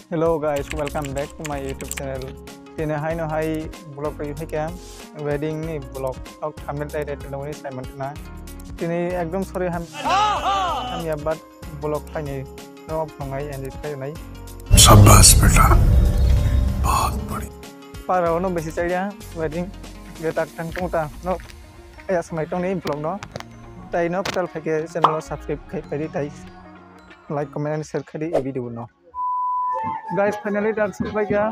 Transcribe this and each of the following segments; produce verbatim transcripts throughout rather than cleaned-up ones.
Hello guys, welcome back to my YouTube channel. Tini haino hai vlog rwi phaikha wedding ni vlog, tok thumbnail tai title ni sai mankha. Tini ekdom sorry ham hamya but vlog khaini no phungai and khainai. शाबाश बेटा, बहुत बढ़िया। Para ono besi chaya wedding ge tak thang tong ta no ya samai tong ni vlog no. Tai no kwtal phaikhe channel no subscribe khai phaidi tai like comment and share khaidi e video no. Guys, finally tak sokphaikha.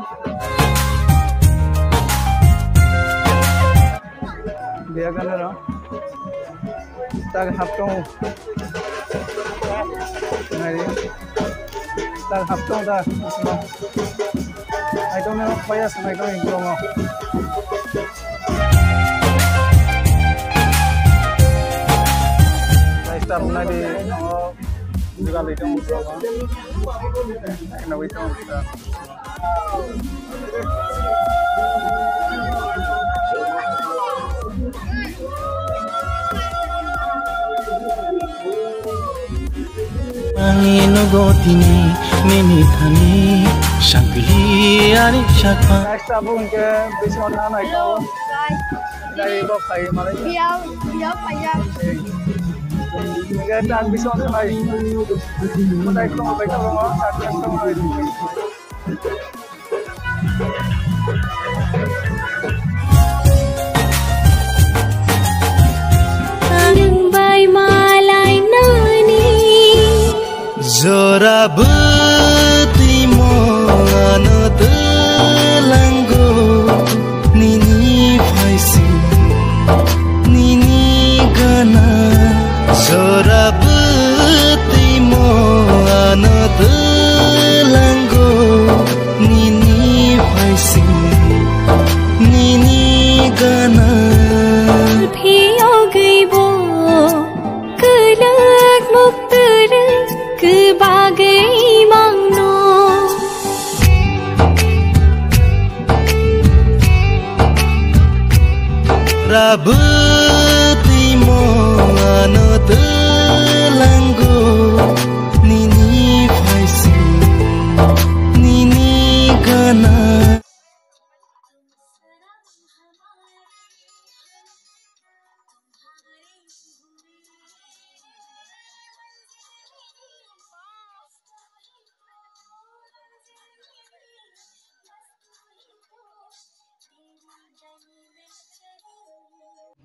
Biya ganaro. Tak haptong. Nari. Tak haptong tak. Aitong no paya sanai tong ibu mo. Guys, tak nari. Juga lagi dong. Nawi tong. Ang ino gotini mimi thani sangpili ari sakha. Next abo hwnkhe bising thanai ko. Dai bo phai malai. Biao, biao phai ya. Hwnkhe tak bising thanai. Mutai ko bai ko mo tak ko. Ang bai malai nani. Jora bwtwi mo ano twlango nini phaisi nini gana. Jora bwtwi mo ano twlango nini phaisi nini gana. Phiogwi bo kwlwk muktwrwk kwbagwi mangno. Rabwtwi mo ano twlango nini phaisi nini gana.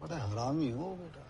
बड़ा हरामी हो बेटा।